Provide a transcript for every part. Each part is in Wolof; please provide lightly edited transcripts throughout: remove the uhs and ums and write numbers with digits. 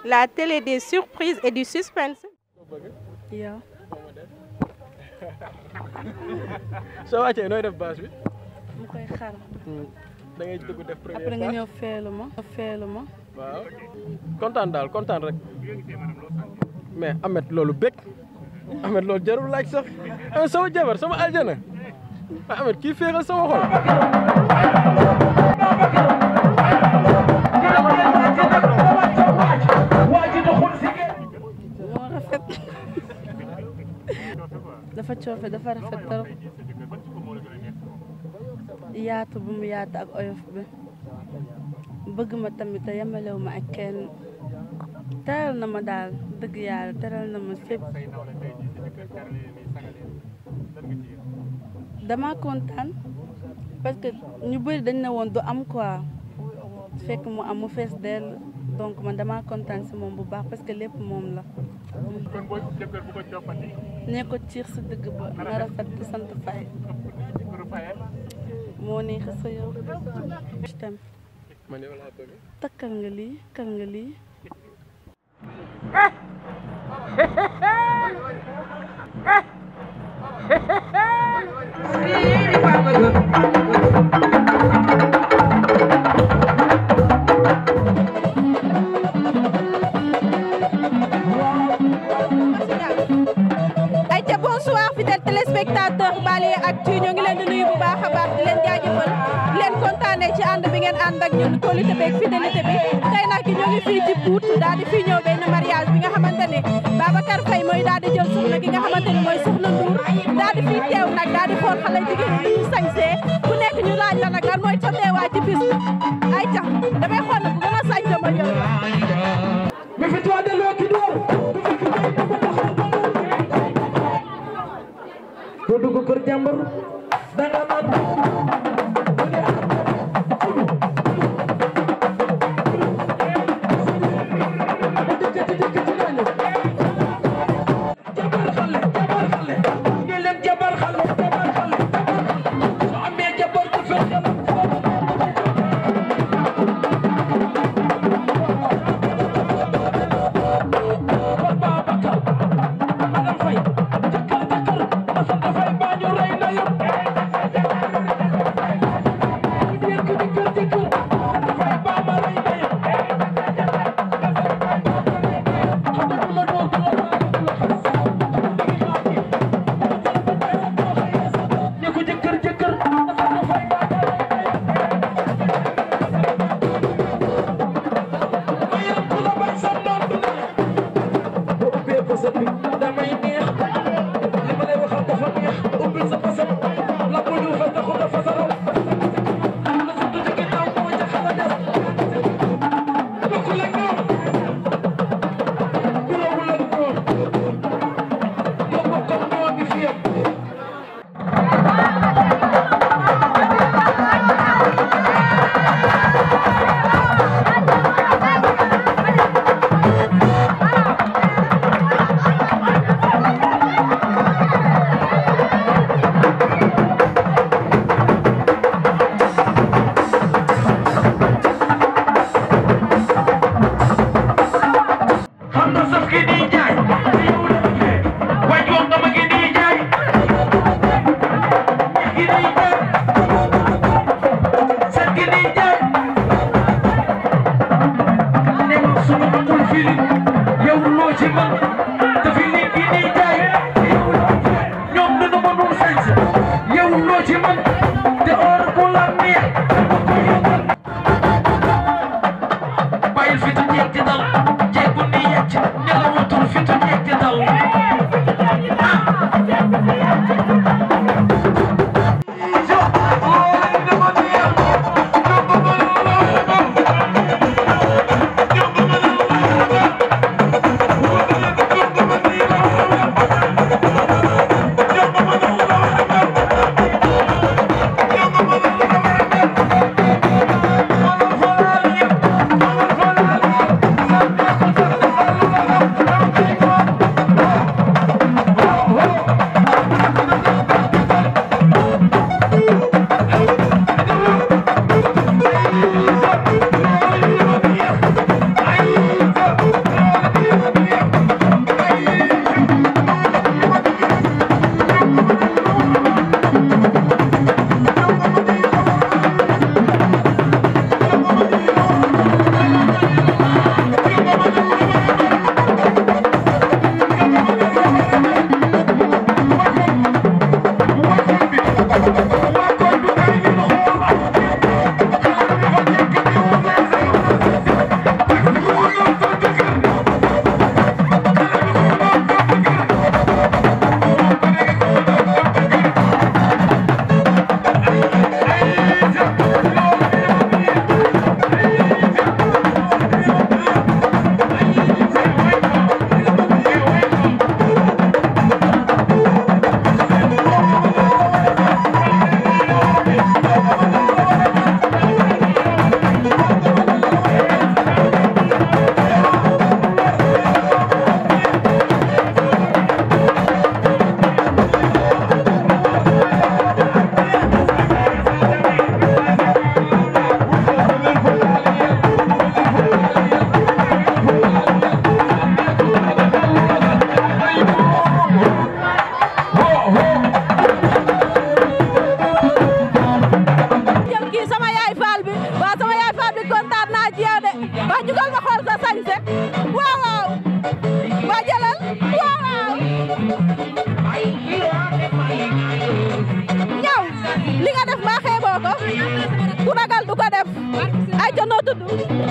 La télé des surprises et du suspense. yow. soo wàccee nooy def bâche bi. mu koy xar. da ngay dugg def première après nga ñëw feelu ma. waaw kontaan daal kontaan rek mais Ameth loolu bëgg Ameth loolu jarul laaj sax sama jabar sama aljana Ameth kii féexal sama xol. moo rafet dafa coofe dafa rafet trop yaatu bu mu yaatu ak oyof bi bëgg ma tamit te yemalewu ma ak kenn teral na ma daal dëgg yàlla teral na ma fépp dama kontaan parce que ñu bëri dañ ne woon du am quoi fekk mu am mu fees dell donc man dama kontaan si moom bu baax parce que lépp moom la ne ko ciir si dëgg ba na rafet di sant fay moo neex sa yow tam takkal nga lii kal nga lii téléspectateur Balaye Actu ñoo ngi leen di nuyu bu baax a baax di leen jaajëfal di leen kontaane ci ànd bi ngeen ànd ak ñun qualité beeg fidélité bi tey nag ñoo ngi fii ci Pout daal di fii ñëw benn mariage bi nga xamante ne Babacar Faye mooy daal di jël soxna ki nga xamante ne mooy soxna Ndour daal di fii teew nag daal di xool xale jigéen ñi ñu sañsee ku nekk ñu laaj la nag lan mooy sa teewaay ci bis bi ay tax damay xool nag bu gën a sañse ma ñëw mi fi toi de loo ki door ko dugg kër jàmbur danga man yow loo ci mën te or bu la neex bàyyil fitu jeeg di dal jeeg bu ni yecc nelawatul fitu jeeg di dal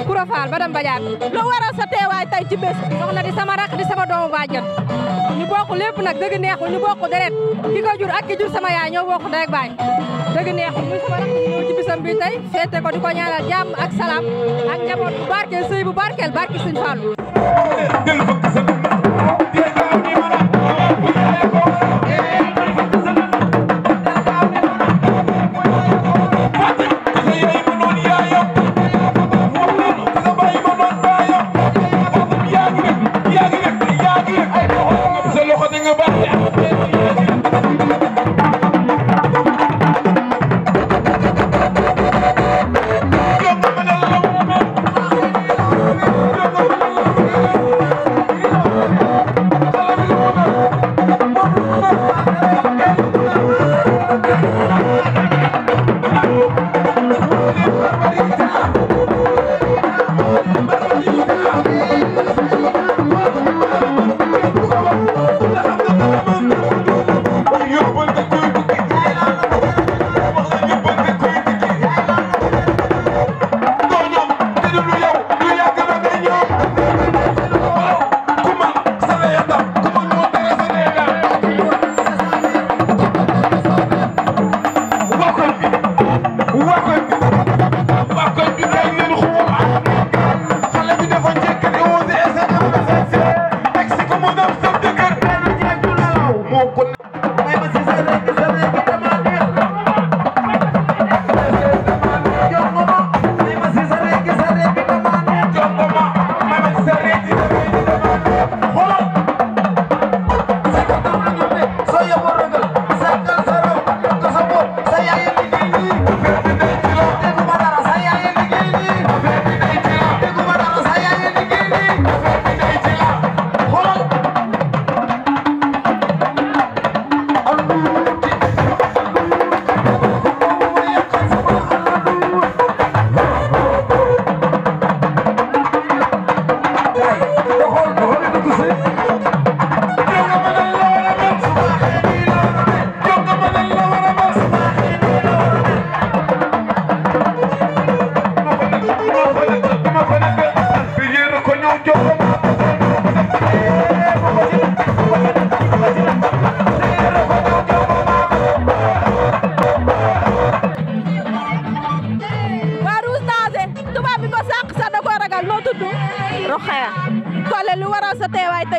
Koura Fall madame Badiane lu waral sa teewaay tey ci bés soxna di sama rak di sama doomu bàjjan ñu bokk lépp nag dëgg neexul ñu bokk deret ki ko jur ak ki jur sama yaay ñoo bokk ndey ak baay dëgg neexul muy sama rak ñëw ci bisam bi tey féete ko di ko ñaanal jàmm ak salaam ak njaboot bu barkeel sëy bu barkeel barki Sëñ Fallu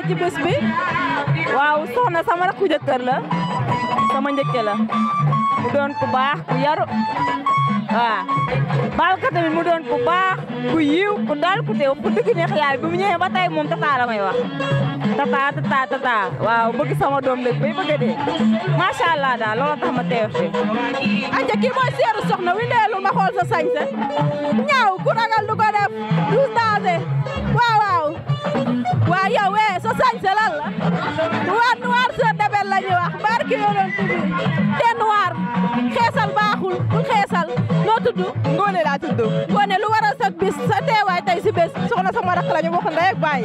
tey ci bés bi. waaw soxna sama rakku jëkkër la sama njëkke la mu doon ku baax ku yaru waaw baal ka tamit mu doon ku baax ku yiw ku dal ku teew ku dëgg neex yaay bi mu ñëwee ba tey moom tata la may wax tata waaw bëgg sama doom léegi bay bëgg a dee macha allah daal loolu tax ma teew fi anja kii mooy seeru soxna wi ndeelu ma xool sa sañse ñaaw ku ragal du ko def du daase waaw yow wee sa sañse lan la noir sa debel la ñu wax barki yonent bi te noir xeesal baaxul bul xeesal noo tudd Ngoone laa tudd Ngoone lu waral sa bis sa teewaay tey si bés soxna sama rakk la ñu bokk ndey ak baay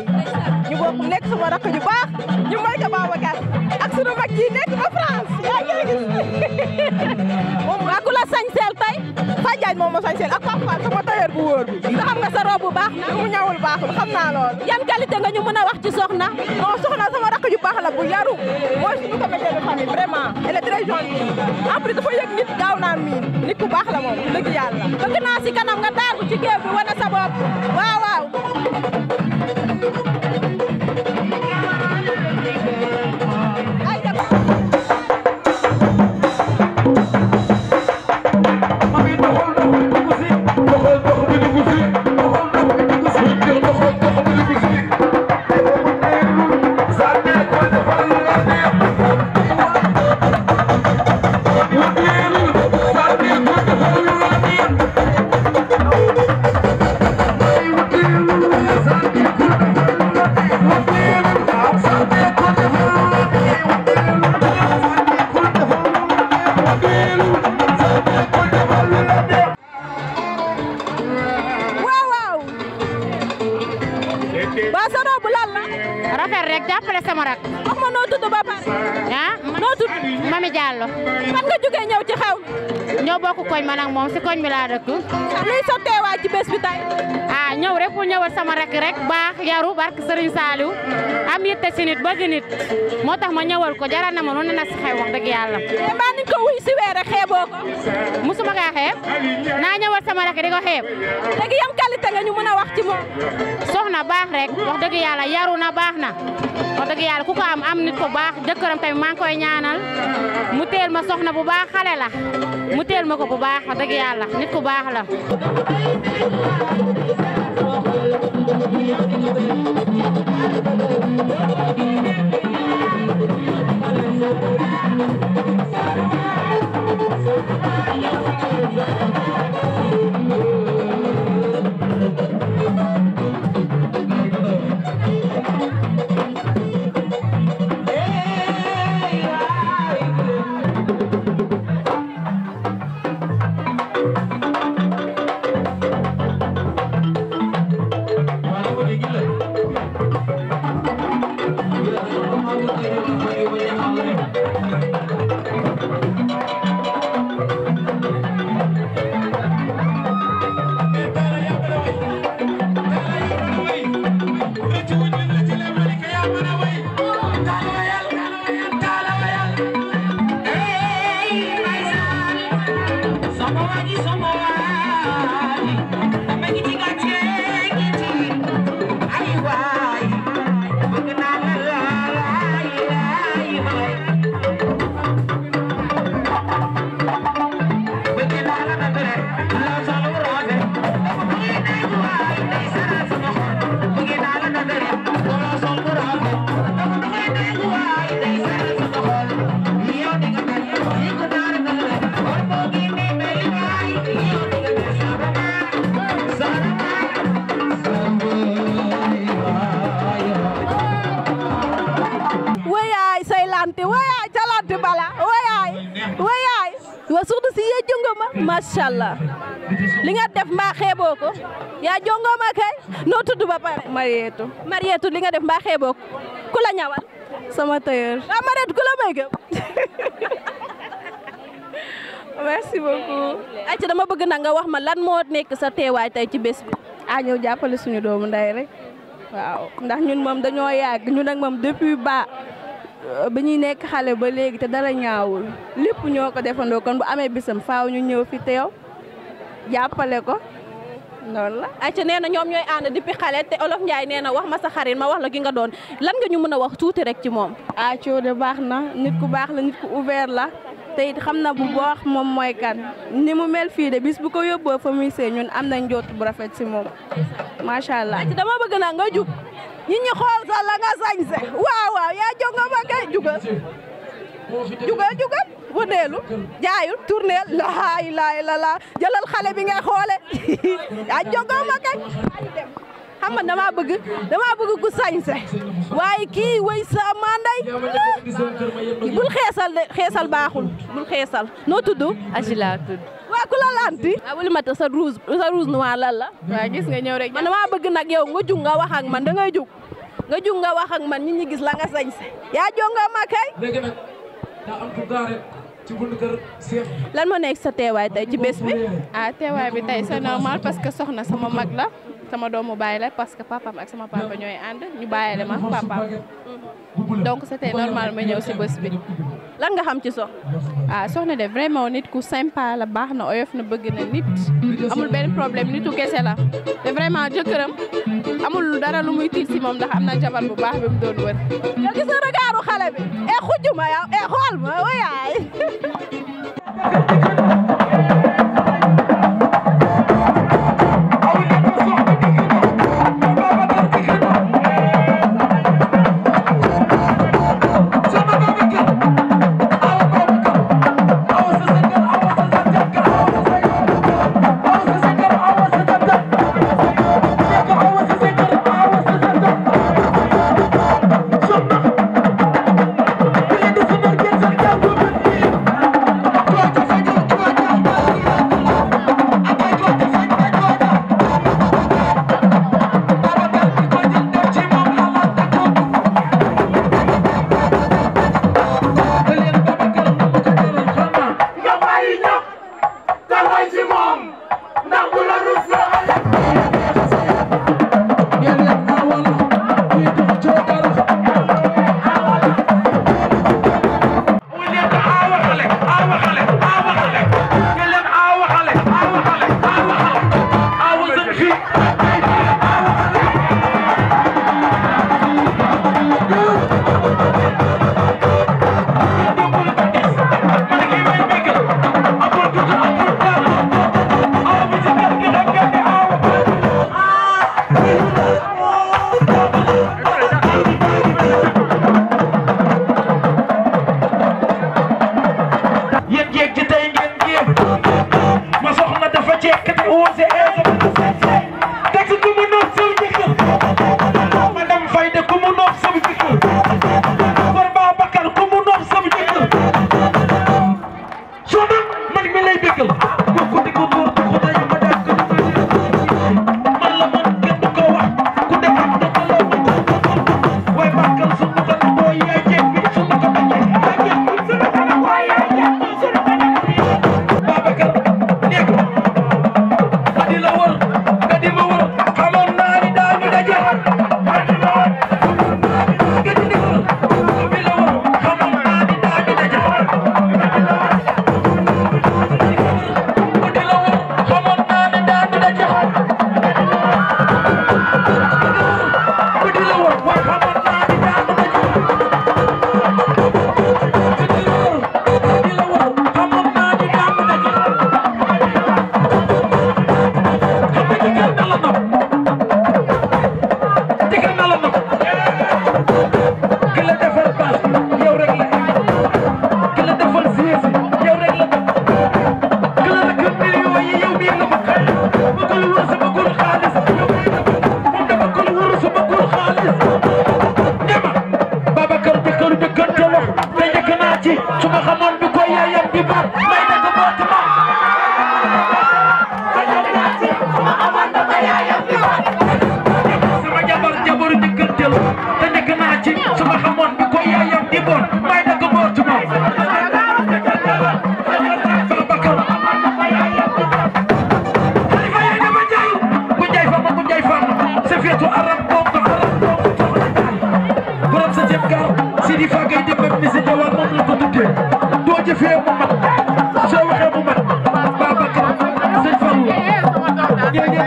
ñu bokk nekk sama rakk ju baax ñu may ko Babacar ak sunu mag yi nekk ba France yaa ngi gis moom waa ku la sañseel tey Fadiagne moom ma sañseel ak Papa sama tailleur bu wóor bi nga xam nga sa robe bu baax na mu ñawul baaxul xam naa loolu yan qualité nga ñu mën a wax ci soxna non soxna sama rakk ju baax la bu yaru mooy suñu comédien de famille vraiment elle est très jolie en plus dafa yëg nit gaaw naa miin nit ku baax la moom dëgg yàlla bëgg naa si kanam nga daal ci géew bi wane sa bopp waaw man ak moom si koñ bi laa dëkk. luy sa teewaay ci bés bi tey. ñëw rek pour ñëwal sama rakk rek baax yaru barke Serigne Saliou am yitte si nit bëgg nit moo tax ma ñëwal ko jaral na ma lu ne na si xew wax dëgg yàlla. mais mbaa ni ko wuy si weer rek xeeboo ko. musuma kaa xeeb naa ñëwal sama rakk di ko xeeb. léegi yan qualité nga ñu mën a wax ci moom. soxna baax rek wax dëgg yàlla yaru na baax na wax dëgg yàlla ku ko am nit ko baax jëkkëram tamit maa ngi koy ñaanal mu teel ma soxna bu baax xale la mu teel ma ko bu baax wax dëgg yàlla nit ku baax la. Mashallah li nga def mbaa xeeboo ko yaa jongo ma kay noo tudd ba pare. Marietu li nga def mbaa xeeboo ko ku la ñawal. sama tailleur. waaw Marietu ku la may gëm. merci beaucoup. ayca dama bëgg na nga wax ma lan moo nekk sa teewaay tey ci bés bi. ñëw jàppale suñu doomu nday rek waaw ndax ñun moom dañoo yàgg ñun ak moom depuis ba ñuy nekk xale ba léegi te dara ñaawul lépp ñoo ko defandoo kon bu amee bisam faaw ñu ñëw fi teew jàppale ko loolu la. ayca nee na ñoom ñooy ànd depuis xale te Olof Ndiaye nee na wax ma sa xarit ma wax la ki nga doon lan nga ñu mën a wax tuuti rek ci moom. Coode baax na nit ku baax la nit ku ouvert la te it xam na bu baax moom mooy kan ni mu mel fii de bis bu ko yóbboo fa muy see ñun am nañ njort bu rafet si moom macha allah. ayca dama bëgg na nga jug nit ñi xool sa la nga sañse waaw waaw yaa jóg nga ma kay jugal wëndeelu jaayul tourneel laa ilaaha illallaah jëlal xale bi ngay xoole yaa jógoo ma kay xam nga dama bëgg ku sañse waaye kii way sa manday bul xeesal de xeesal baaxul bul xeesal noo tudd Agila tudd. waa ku la lanti wuli mata sa rouge noir lan la waaw gis nga ñëw rek. man dama bëgg nag yow nga jug nga wax ak man da ngay jug nga wax ak man nit ñi gis la nga sañse yaa jógoo ma kay daa am ku gaare ci buntu kër Cheikh. lan moo nekk sa teewaay tey ci bés bi. teewaay bi tey c'est normal parce que soxna sama mag la sama doomu baay la parce que papaam ak sama papa ñooy ànd ñu bàyyile ma papaam donc c'était normal ma ñëw si bés bi. lan nga xam ci soxna de vraiment nit ku sympa la baax na oyof na bëgg na nit amul benn problème nitu kese la te vraiment jëkkëram amul dara lu muy tiit si moom ndax am na jabar bu baax bi mu doon wër. yow gis nga regaaru xale bi xujjuma yow xool ma wayaay.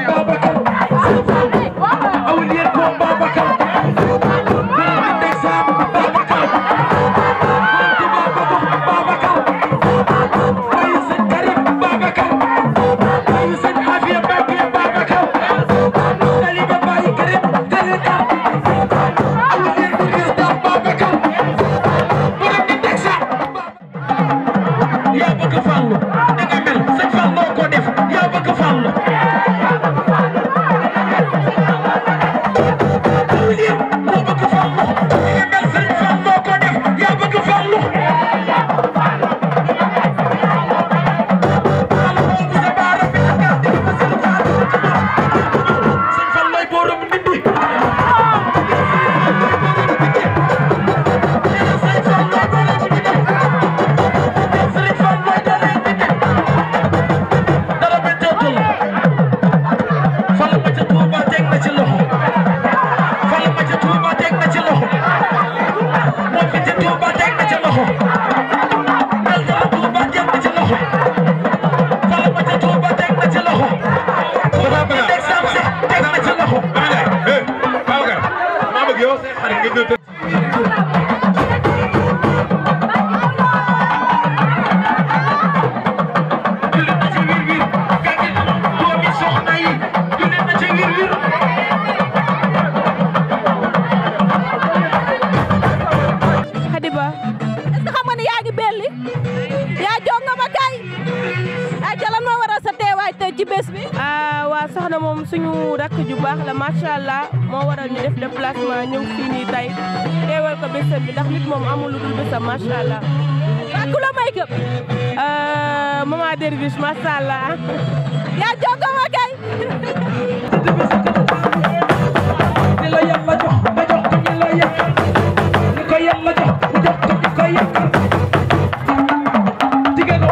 Babacar yaa bëgg Fallu ni nga mel sëñ Fall moo ko def yaa bëgg Fallu moo bëgg Fallu ni nga mel sëñ Fall moo ko def yaa bëgg Fallu soxna moom suñu rakk ju baax la macha allah moo waral ñu def déplacement ñëw fii nii tey teewal ko bésam bi ndax nit moom amul lu dul bésam macha allah. ku la may këpp. maman Derviche macha allah. yaa jogo ma kay. ni la yàlla jox nga jox ko ñi la yàq ni ko yàlla jox mu jox ko ñi ko yàq jigéen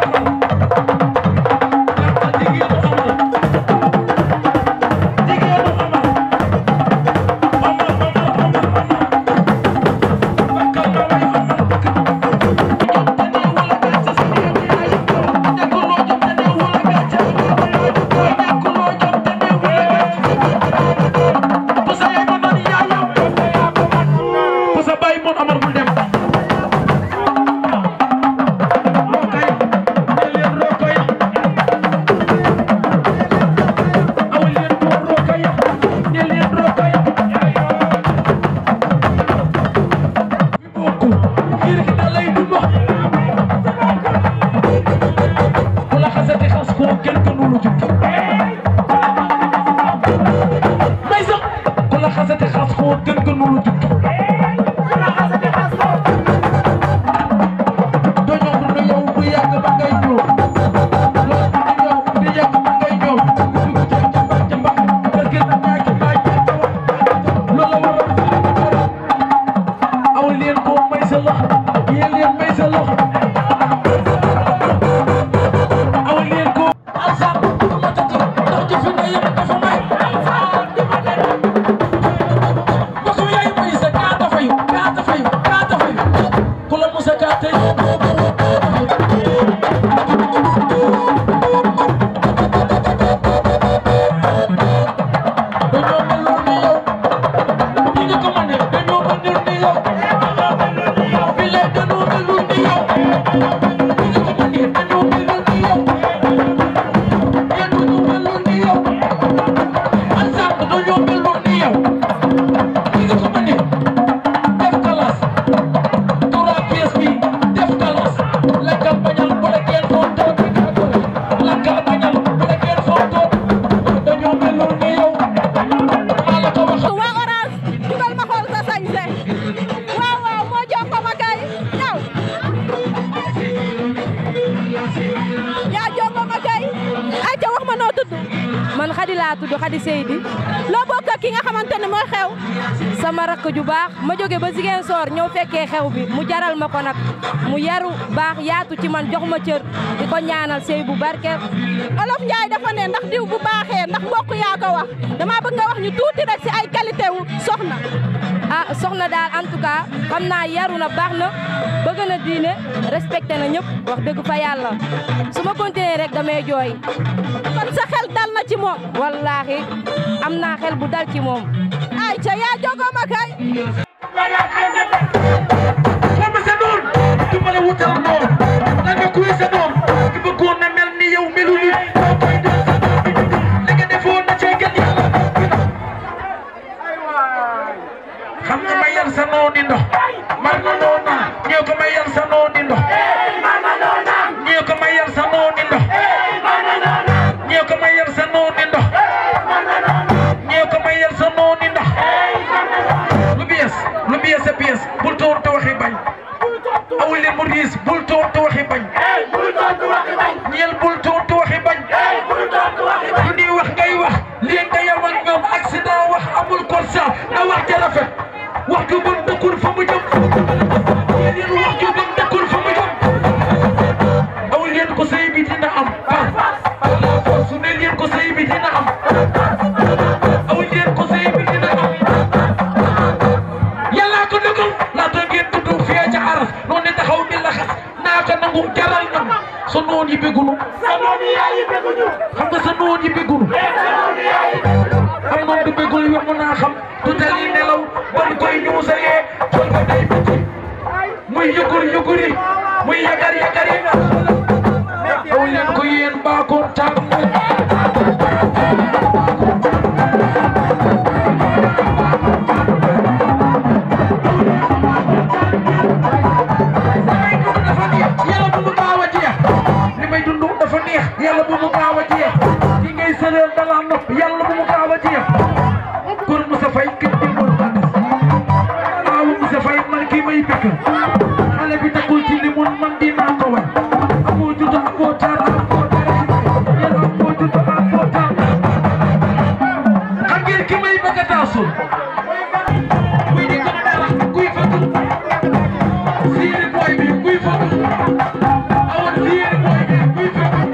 man Khady laa tudd Khady Seydi. loo bokk ak ki nga xamante ne mooy xew. sama rakk ju baax ma jóge ba Ziguinchor ñëw fekkee xew bi mu jaral ma ko nag mu yaru baax yaatu ci man jox ma cër di ko ñaanal sëy bu barke. Olof Njaay dafa ne ndax diw bu baaxee ndax mbokk yaa ko wax dama bëgg nga wax ñu tuuti rek si ay qualité wu soxna. ah soxna daal en tout cas xam naa yaru na baax na bëgg na diine respecté na ñëpp wax dëgg fa yàlla su ma continuer rek damay jooy. kon sa xel dal na ci moom. wallaahi am naa xel bu dal ci moom. ay ca yaa jogo ma kay. sama sa doon du ma la wutal noonu da nga kuy sa doon ki bëggoon na mel ni yow melu ni boo koy doon sa doon li nga defoon na cee gën yàlla xam nga may yar sa noonu ndox mar na noona ñoo ko may yar sa noonu ndox ñoo ko may sëy bi dina am su ne leen ko sëy bi dina am aw leen ko sëy bi dina am yàlla ko dogal laata ngeen tudd fee ca aras noonu ne taxaw di la xas naa ko nangu jaral na sa noon yi bëggunu xam nga sa noon yi bëggunu am noon du bëggul yomb naa xam du tali nelaw ban koy ñuusalee col ko day bëgg muy yuguri muy yagari aw leen ko yéen baakoon tàgg yàlla bu mu gaaw a jeex ki ngay sëleel dala nopp yàlla bu mu gaaw a jeex kon Moussa Faye kër gi mooy tàggat waaw Moussa Faye man kii may bëgg xale bi taxul ci li man dinaa ko wan amoo judd amoo taar amoo dara yàlla amoo judd amoo taar xam ngeen ki may bëgg a taasul kuy di ko dara kuy fëgg siiri boy bi kuy fëgg awoon siiri boy bi kuy fëgg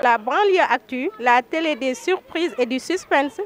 La banlieue actu, la télé des surprises et du suspense.